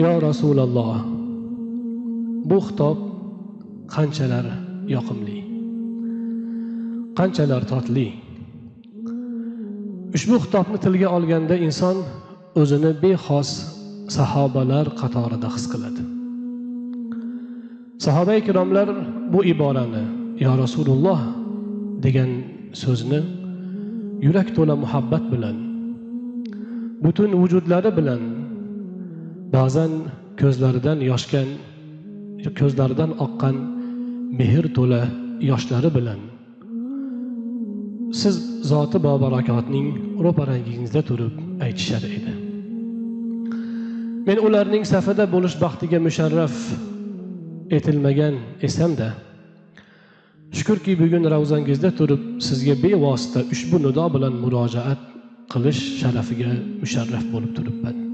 Yo Rasululloh, bu xitob qanchalar yoqimli, qanchalar totli. Ushbu xitobni tilga olganda inson o'zini bexos sahobalar qatorida his qiladi. Sahoba ikromlar bu iborani yo Rasululloh degan so'zni yurak to'la muhabbat bilan, butun vujudlari bilan, ba'zan ko'zlaridan yoshgan, ko'zlaridan oqqan mehr to'la yoshlari bilan siz zoti bobarakotning ro'parangizda turib aytishar edi. Men ularning safida bo'lish baxtiga musharraf etilmagan esamda, shukurki bugun ravzangizda turib sizga bevosita ushbu nido bilan murojaat qilish sharafiga musharraf bo'lib turibman.